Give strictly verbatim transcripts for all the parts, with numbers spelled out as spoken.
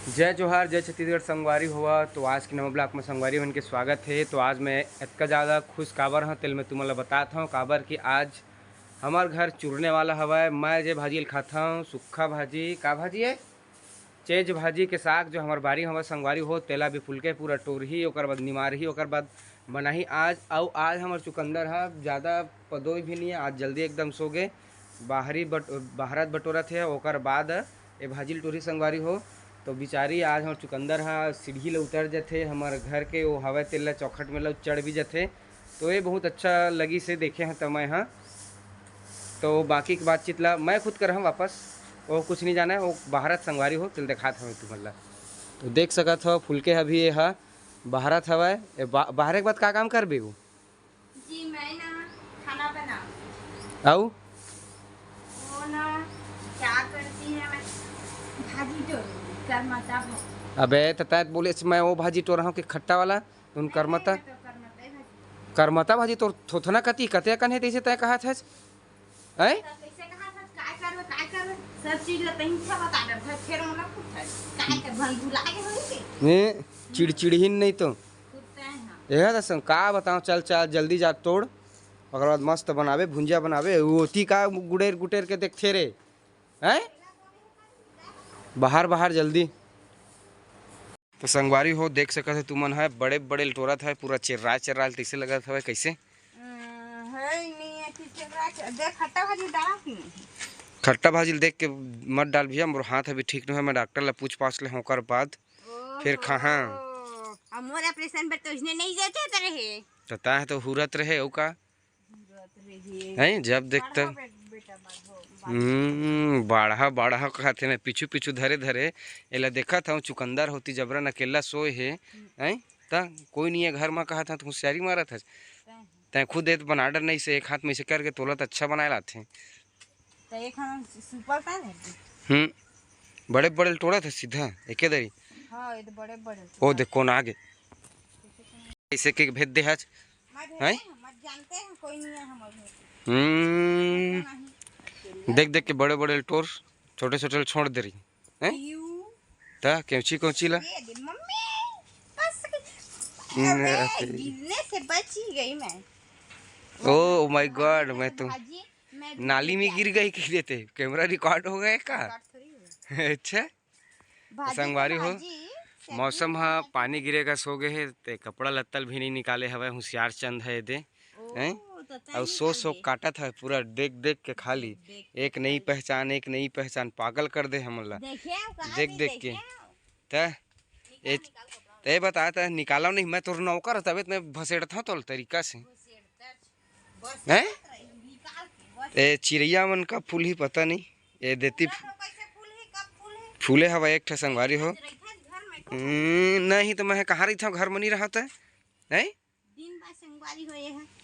जय जोहार, जय छत्तीसगढ़ संगवारी हो। तो आज के नवा vlog में संगवारी मन के स्वागत हे। तो आज मैं अतका ज़्यादा खुश काबर हँव, तेला मैं तुमन ला बतात हँव, काबर कि आज हमर घर चुरने वाला हवय। मैं जे भाजी ल खाथँव, सुक्खा भाजी, का भाजी हे? चेच भाजी के साग, जो हमर बारी हवय संगवारी हो, तेला भी फुलके पूरा टोरही, ओकर बाद निमारही, ओकर बाद बनाही आज। अउ आज हमर चुकंदर ह ज़्यादा पदोई भी नहीं है, आज जल्दी एकदम सो गे, बाहरी बट-, बाहरत बटोरत हे, ओकर बाद ए भाजी ल टोरही संगवारी हो। तो बिचारी आज हमर चुकंदर ह सीढ़ी ल उतर जथे, हमर घर के वो हवय तेला चौखट में ल चढ़ भी जथे। तो ये बहुत अच्छा लगिस हे देखे हँव त मैं ह। तो बाकी के बातचीत ला मैं खुद करहूँ वापस, वो कुछ नहीं जाना है, वो बाहरत संगवारी हो, तेला देखात हवय तुमन ला। तो देख सकत हव फुलके अभी ये ह बाहरत हवय। ए बा-, बाहरे के बाद का काम करबे वो? जी, मैं ना खाना बनाऊँ। अउ? वो ना क्या करती है, मैं भाजी टोर, करमता भाजी। अबे, त तैं बोले मैं वो भाजी टोरहूँ कि खट्टा वाला, तुम नहीं, करमता? मैं तो करमता ही भाजी। करमता भाजी तोर थोथना कती, कते अकन हे तइसे तैं कहत हस? हैं? तो कैसे कहा था, काय करबे, काय करबे? सब चीज ला तहीं से बता दे, फिर, फिर हम लोग कुछ है। काय कर, भन भुला के होई के? ने, चिड़चिड़हिन नहीं तो। कुत्ते हैं। एहा त सं-, का बताओ, चल, चल, जल्दी जा तोड़। ओकर बाद मस्त बनाबे, भुंजिया बनाबे। ओती का गुटेर, गुटेर के देखथे रे? हैं? बाहर, बाहर, जल्दी। तो संगवारी हो, देख सकत हे तुमन ह, बड़े, बड़े ल टोरत हे, पूरा चेर्रा, चेर्रा ल तइसे लगत हवय, कइसे? हम्म, है ही नहीं है कि चेर्रा, देख, खट्टा भाजी डाला कि नहीं? खट्टा भाजी ल देख के मत डाल भैया, मोर हाथ अभी ठीक नहीं है, मैं डॉक्टर ला पूछ पाछ ले ओकर बाद फिर खाहाँ। ओहो, अब मोर ऑपरेशन बर तो इसने नहीं जाते रहे। तो ताह तो हुरत रहे, अउ का? हुरत रहे। हैं, जब देख तब। बाढ़ा बे-, बेटा, बाढ़ो, बाढ़ो। हम्म, बाढ़ा, बाढ़ा कहथे ना, पीछू, पीछू धरे, धरे। एला देखत हूँ, चुकंदर होती जबरन अकेला सोए हे। हम्म। हैं? त कोई नहीं है घर में, कहत हूँ, तो होशियारी मारत हस। तैं। तैं खुद ए तो बना डर नहीं से, एक हाथ में इसे करके तोला त अच्छा बनाए लाथे। तो एक हाथ सुपल का है? हम्म, बड़े, बड़े टोरत हे सीधा, एके दरी। हाँ, ये तो बड़े, बड़े ओ टोरत। देख, कौन आगे? इसे के भेज दे आज। मत हैं? मत जानते हैं, कोई नहीं है हमारे घर। हम्म। नहीं। देख, देख के बड़े, बड़े टोर, छोटे, छोटे छोड़ दे रही। हैं? यू। त कैंची, कैंची ला? ये दे, मम्मी, बस। हम्म, अबे, अरे। गिरने से बच ही गई मैं। Oh my God, मैं तो भाजी, मैं भी नाली में गिर गई कह देते। कैमरा रिकॉर्ड हो गया का? रिकॉर्ड थोड़ी हुआ। अच्छा। भाजी संगवारी तो हो, भाजी, सब्जी मौसम तो हा भाजी। पानी गिरे का सो गए हे, ते कपड़ा लत्तल भी नहीं निकाले हवय, होशियार चंद है दे। ओ, हैं? तो तैं अउ नहीं सो, सो कांदे। काटत है पूरा देख, देख के खाली। देख, देख एक के नई खाली। पहचान, एक नई पहचान, पागल कर दे हमन ला। देखे हो, कहाँ देख, भी देख के। देखे हो। त निकाल, ए, निकाल कपड़ा। ते बता, त निकालो नहीं, मैं तोर नौकर, तबे त मैं भसेड़त हूँ तोर तरीका से। भसेड़त। हैं? ए, चिरैया मन का फूल ही पता नहीं। ए, देती फूले हवा एक ठा संगवारी हो। हम्म, नहीं तो मैं कहाँ रहिथव, घर में नहीं रहत है। हैं? दिन भर संगवारी हो ये है।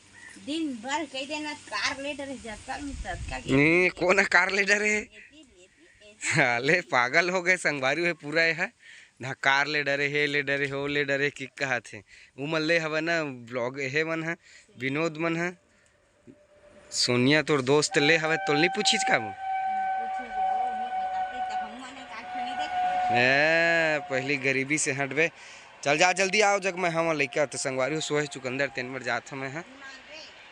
दिन भर कह देना कार ले डरे जतका में ततका के। नहीं, कौन कार ले डरे? लेती, लेती, ऐसे। साले पागल हो गए संगवारी हो पूरा ये है। ना कार ले डरे हे, ले डरे हो, ले डरे की कहत हे। उमन ले हवे ना vlog हे मन है, विनोद मन है। सोनिया तोर दोस्त ले हवे, तोल नहीं पूछिस का वो? ए, पहली गरीबी से हटबे। चल जा, जल्दी आओ जग में, हम लइका तो संगवारी हो सोहे चुकंदर तेन बर जात हमें, हाँ।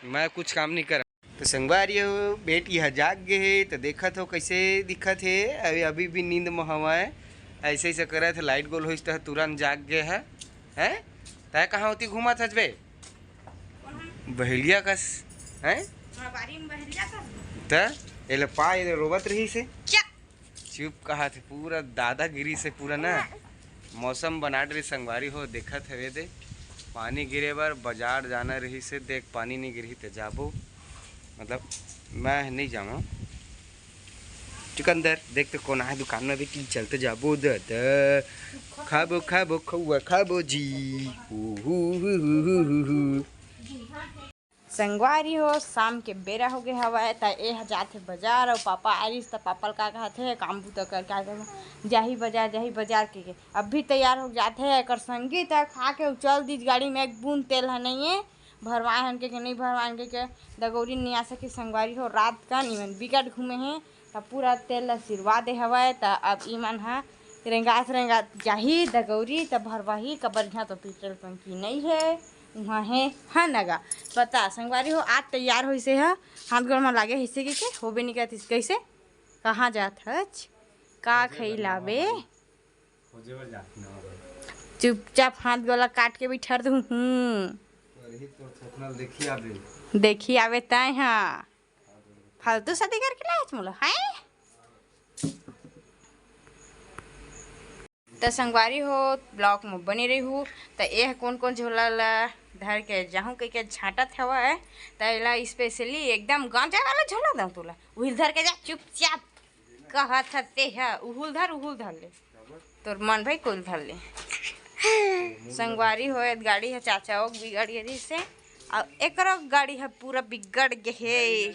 मैं कुछ काम नहीं कर। तो संगवारी हो, बेटी ह जाग गे हे, तो देखत हो कैसे दिखत हे। अभी, अभी भी नींद में हवय, ऐसे, ऐसे करत हे। लाइट गोल होइस तो तुरंत जाग गे हे। हैं? तय कहाँ होती घूमत हस बे? बहेलिया कस, हैं? हमार बारी में बहेलिया कस। त एले पा, एले रोवत रही से। चुप। चुप कहा थे, पूरा दादागिरी से पूरा ना। मौसम बना डरे संगवारी हो, देखत हवे दे। पानी गिरे बर बाजार जाना रही से, देख पानी नहीं गिरही ते जाबो। मतलब, मैं नहीं जाऊँ। चुकंदर, देख तो कौन आए दुकान में, बेटी चलते जाबो दादा। खाबो, खाबो, खौआ खाबो जी। हू, हू, हू। संगवारी हो, शाम के बेरा हो गे हवय, त ए ह जाथे बाजार, अउ पापा आ रिस, त पापा ल का कहथे, काम बूता कर, का कहथे, "जाही बाजार, जाही बाजार," के, के। अब भी तैयार हो जाथे, एकर संगी त खा के उचल दीस गाड़ी में, एक बूंद तेल ह नइये, भरवाए हन के, के नइ भरवाए हन के, के दगौरी नइ आ सके। संगवारी हो, रात कन इमन बिकट घूमे हे, त पूरा तेल ल सिरवा दे हवय, त अब इमन ह रेंगात रेंगात जाही दगौरी, त भरवाही, कबर इहाँ तो पेट्रोल टंकी नइ हे, उहाँ हे। हाँ नगा, बता संगवारी हो, आज तैयार होइसे ह, हाथ गोड़ म लागे हिसे के, के होबे नइ करतिस। कइसे? कहाँ जात हच? का खइलाबे? खोजे बर जात ना। चुपचाप हाथ गोला काट के बिठर दूँ। हम्म। अरे, तोर थोथना ल देखी आबे। देखी आबे तैं हा। फालतू शादी करके लायच मोला, हैं? त संगवारी हो, vlog में बने रहिहू। त एह कोन कोन झोला ला धर के जाहूँ कहिके झांटत हवय, त एला specially एकदम गांजा वाला झोला दऊं तोला। उहिल धर के जा, चुपचाप। कहत ह ते ह, उहुल धर, उहुल धर ले। तोर मन भाई कोइल धर ले। संगवारी हो, गाड़ी ह चाचा ओक बिगड़ गे रहिसे, अउ एकरो गाड़ी ह पूरा बिगड़ गे हे।